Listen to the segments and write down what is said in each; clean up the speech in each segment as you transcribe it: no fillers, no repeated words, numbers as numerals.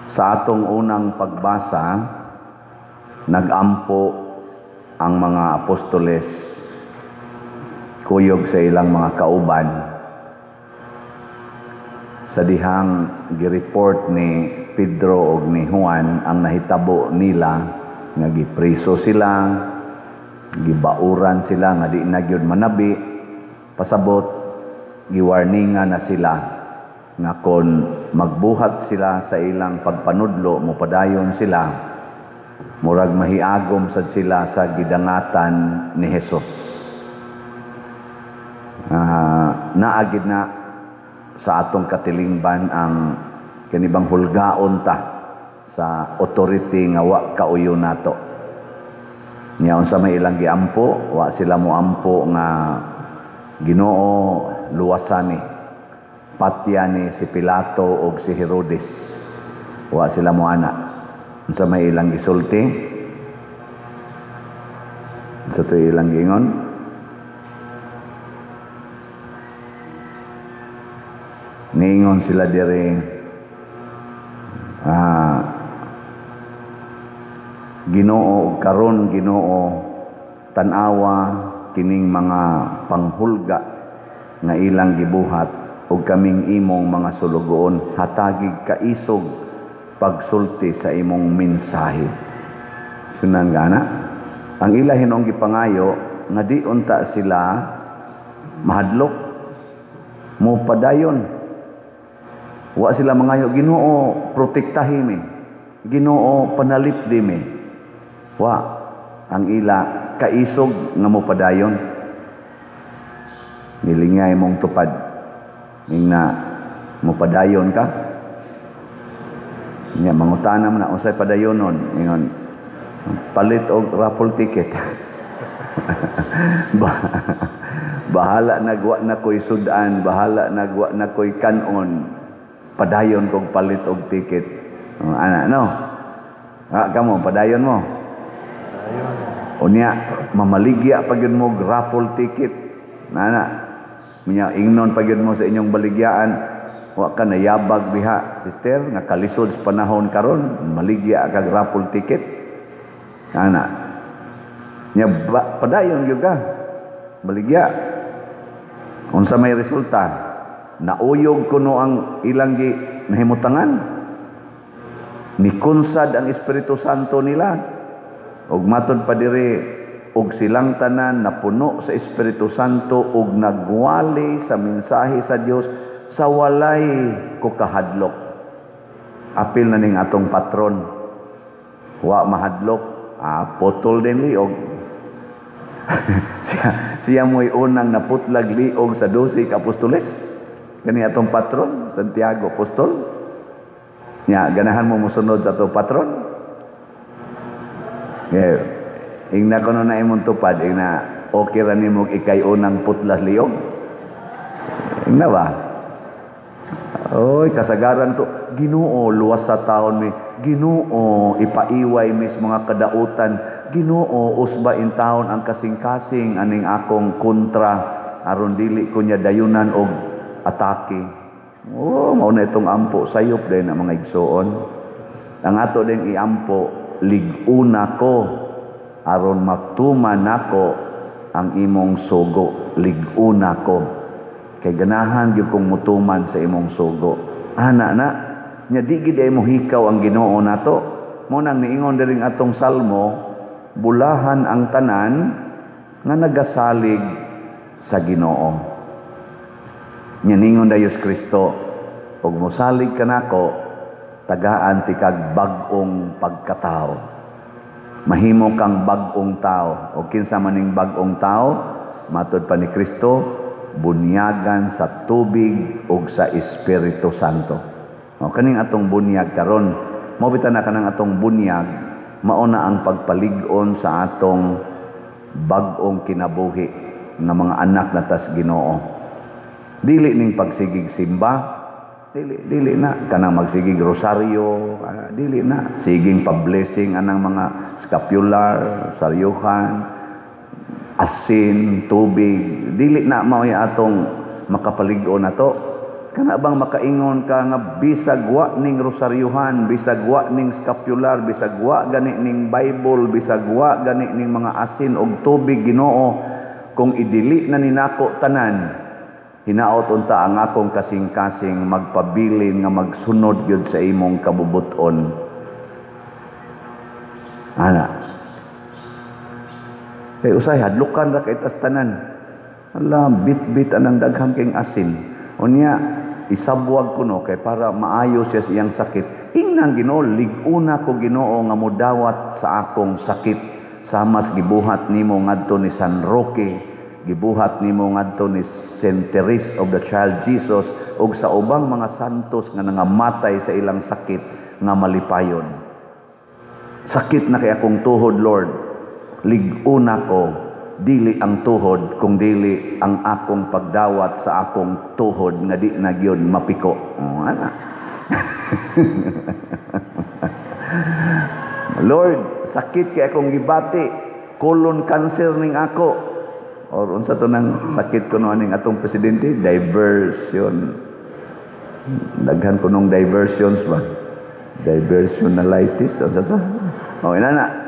Sa atong unang pagbasa, nagampo ang mga apostoles kuyog sa ilang mga kauban sa dihang gireport ni Pedro ug ni Juan ang nahitabo nila nga gipriso sila, gibauran sila nga di na gyud manabi. Pasabot, giwarningan na sila nga kon magbuhat sila sa ilang pagpanudlo, mopadayon sila, murag mahiagom sad sila sa gidangatan ni Jesus. Naa gid na sa atong katilingban ang kanibang hulgaon ta sa authority nga wa kauyo nato. Nya unsa may ilang giampo, wa sila moampo nga "Ginoo, luwasan ni, patya ni si Pilato og si Herodes." Wa sila moana. Unsa may ilang gisulti? Unsa to ilang giingon? Niingon sila diri, "Ginoo, karon Ginoo, tan-awa kining mga panghulga nga ilang gibuhat ug kaming imong mga sulugoon hatagig kaisog pagsulti sa imong mensahe." Sunan gana ang ila hinong gipangayo nga di unta sila mahadlok, mo padayon. Wa sila mangayo, "Ginoo, protektahi mi. Ginoo, panalipdi mi." Wa. Ang ila kaisog nga mo padayon. Nilingay mong tupad. Ning na mo padayon ka. Nya mangutana man na unsay padayonon. Ingon, palit og raffle ticket. Bahala nagwa na ko'y sudan, bahala nagwa na ko'y kanon, padayon kog palit og ticket. Oh, ana no. Ah, kamo padayon mo. Unya mamaligya pa gyud mo og raffle ticket. Nana. Unya ingnon pa gyud mo sa inyong baligyaan, wa ka nayabag diha, sister, nga kalisod sa panahon karon, maligya kag raffle ticket. Ana. Nya padayon gyud ka. Baligya. Unsa may resulta? Nauyog kuno ang ilang gi nahimutangan. Nikunsad ang Espiritu Santo nila. Ug matod pa diri, ug silang tanan napuno sa Espiritu Santo ug nagwali sa mensahe sa Dios sa walay kukahadlok. Apil na ning atong patron. Wa mahadlok, putol din liog. Siya mo'y unang naputlag liog sa 12 ka apostoles. Kani atong patron, Santiago Apostol. Nya, ganahan mo mosunod sa atong patron? Yeah. Ingna kuno na imong tupad, ingna okay ra nimo ikay unang putlas liog. Ingna ba? Oy, kasagaran to. "Ginoo, luwas sa taon mi. Ginoo, ipaiway mis mga kadautan. Ginoo, usba in taon ang kasing-kasing aning akong kontra aron dili ko niya dayunan og atake." Oh, mao na itong ampo sayop din ang mga igsoon. Ang ato ding iampo, lig-una ko aron matuman nako ang imong sugo. Lig-una ko. Kay ganahan gyud kong mutuman sa imong sugo. Ana na, nya di gid ay mohikaw ang Ginoo nato. Mo nang niingon diring atong salmo, bulahan ang tanan nga nagasalig sa Ginoo. Nya ningon dayos Kristo, og mosalig ka nako, tagaan ti kag bag-ong pagkatao. Mahimo kang bag-ong tao. O kinsa maning bag-ong tao, matod pa ni Kristo, bunyagan sa tubig ug sa Espiritu Santo. O kaning atong bunyag karon, mao bitaw na kanang atong bunyag, mao na ang pagpalig-on sa atong bag-ong kinabuhi nga mga anak na tas Ginoo. Dili ning pagsigig simba, dili, dili na kanang magsigig rosaryo, dili na siging pa-blessing anang mga scapular, saryuhan, asin, tubig, dili na mao atong makapalig-on nato. Kana bang makaingon ka nga bisag wa ning rosaryuhan, bisag wa ning scapular, bisag wa gani ning Bible, bisag wa gani ning mga asin og tubig, Ginoo, kung idili na ni nako tanan, hinaot unta ang akong kasing-kasing magpabilin nga magsunod gyud sa imong kabubuton. Ana. Kay usay hadlukan ra kay tas tanan. Ala, bit-bit anang daghan kay asin. Unya isabwag kuno kay para maayo siya sa iyang sakit. Ingnan Ginoo, lig-una ko Ginoo nga modawat sa akong sakit, samas gibuhat nimo ngadto ni San Roque, gibuhat nimo ngadto ni Saint Therese of the Child Jesus ug sa ubang mga santos nga nangamatay sa ilang sakit nga malipayon. Sakit na kay akong tuhod, Lord. Lig-una ko dili ang tuhod kung dili ang akong pagdawat sa akong tuhod nga di na gyud mapiko. Oh, ana. Lord, sakit kay akong gibati, colon cancer ning ako. Or unsa to nang sakit kuno aning atong presidente, diversion. Daghan kunong diversions ba? Diversionalitis unsa to? Oh, inana.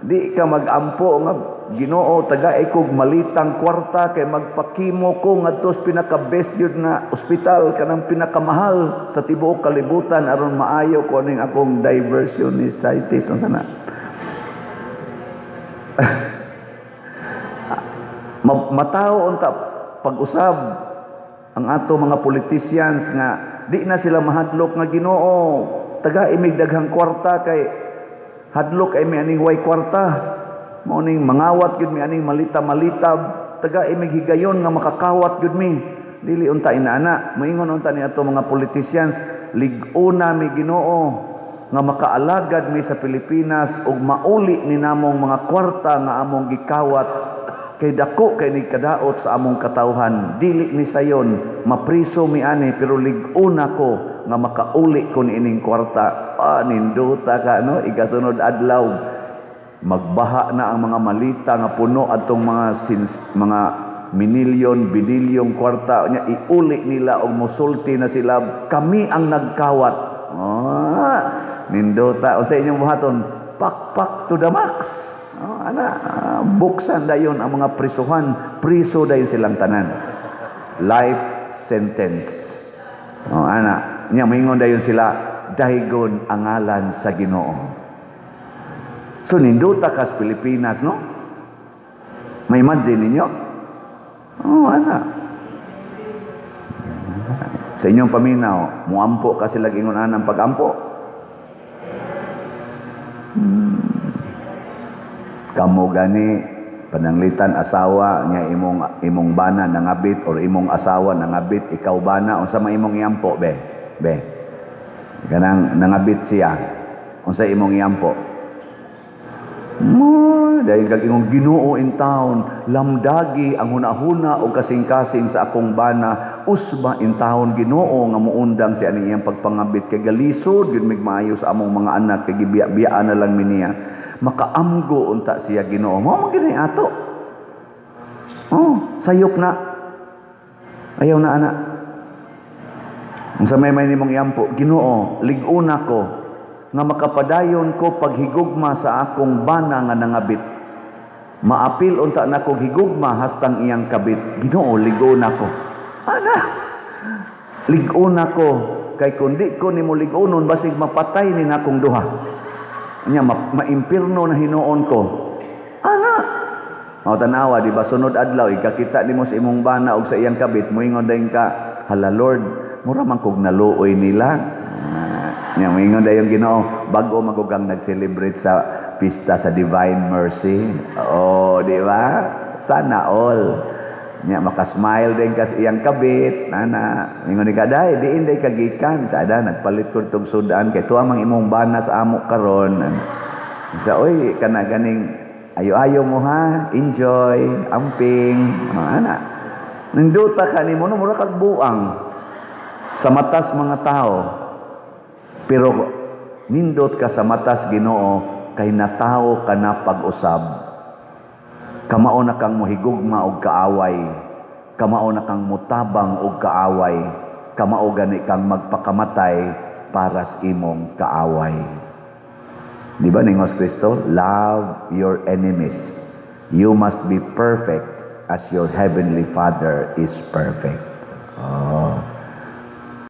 Di ka magampo nga Ginoo, tagai kog malitang kwarta kay magpakimo ko ngadto sa pinaka-best gyud nga ospital, kanang pinakamahal sa tibuok kalibutan aron maayo ko ning akong diversionitis, unsa na. Matawo unta pag-usab ang ato mga politicians nga di na sila mahadlok nga Ginoo, tagai mig daghang kwarta kay hadlok ay mi aning way kwarta. Mao ning mangawat gyud mi aning malita-malita, taga imig higayon nga makakawat gyud mi. Dili unta inaana, moingon unta ni ato mga politicians, lig-una mi Ginoo nga makaalagad mi sa Pilipinas ug mauli ni namong mga kwarta nga among gikawat kay dako kay ni kadaot sa among katawhan. Dili ni sayon mapriso mi ani, pero lig-una ko nga makauli ko niining kwarta. Ah, nindota ka no, ikasunod adlaw magbaha na ang mga malita nga puno atong mga mga minilyon, binilyong kwarta nya, iuli nila og mosulti na sila, kami ang nagkawat. Ah, nindota. Unsa inyong buhaton? Pakpak to the max. Oh, ana, buksan dayon ang mga prisuhan, priso dayon silang tanan. Life sentence. Oh, ana, nya moingon dayon sila, daygon ang ngalan sa Ginoo. So nindota kas Pilipinas, no? May imagine ninyo? Oh, ana. Sa inyong paminaw, muampo ka sila ingon anang pagampo. Kamo gani pananglitan asawa nya imong bana nangabit or imong asawa nangabit, ikaw bana, unsa man imong iampo be? Be. Kanang nangabit siya, unsa imong iampo? Mo, dahil kag imong Ginoo in town, lamdagi ang hunahuna o kasing-kasing sa akong bana, usba in town Ginoo nga muundang si aning iyang pagpangabit kay galisod gyud mig maayo sa among mga anak kay gibiya-biyaan na lang mi niya. Makaamgo unta siya Ginoo. Mao man gini ato. Oh, sayop na. Ayaw na ana. Unsa may nimong iampo, Ginoo, lig-una ko nga makapadayon ko paghigugma sa akong bana nga nangabit. Maapil unta nako higugma hastang iyang kabit. Ginoo, lig-una ko. Ana, lig-una ko kay kun di ko nimo lig-unon basig mapatay ni nakong duha. Nya maimpirno na hinuon ko. Ana, o tanawa di ba sunod adlaw ikakita nimo sa imong bana og sa iyang kabit, moingon dayon ka, hala Lord, mura man kog naluoy nila. Nya moingon dayon Ginoo, bag-o magugang nag-celebrate sa pista sa Divine Mercy. Oh, di ba? Sana all. Nya makasmile din ka sa iyang kabit, nana. Ingon ni ka, day, diin day kagikan. Sada nagpalit ko tong sudan kay tuwa mang imong bana sa amo karon. Sa oy kana ganing ayo-ayo mo ha, enjoy, amping, mga ana. Nindota ka nimo no, mura kag buang sa matas mga tao. Pero nindot ka sa matas Ginoo kay natawo ka na pag-usab. Kamao na kang mohigugma og kaaway. Kamao na kang mutabang og kaaway. Kamao gani kang magpakamatay para sa imong kaaway. Di ba ningon si Kristo? "Love your enemies. You must be perfect as your heavenly Father is perfect." Oh.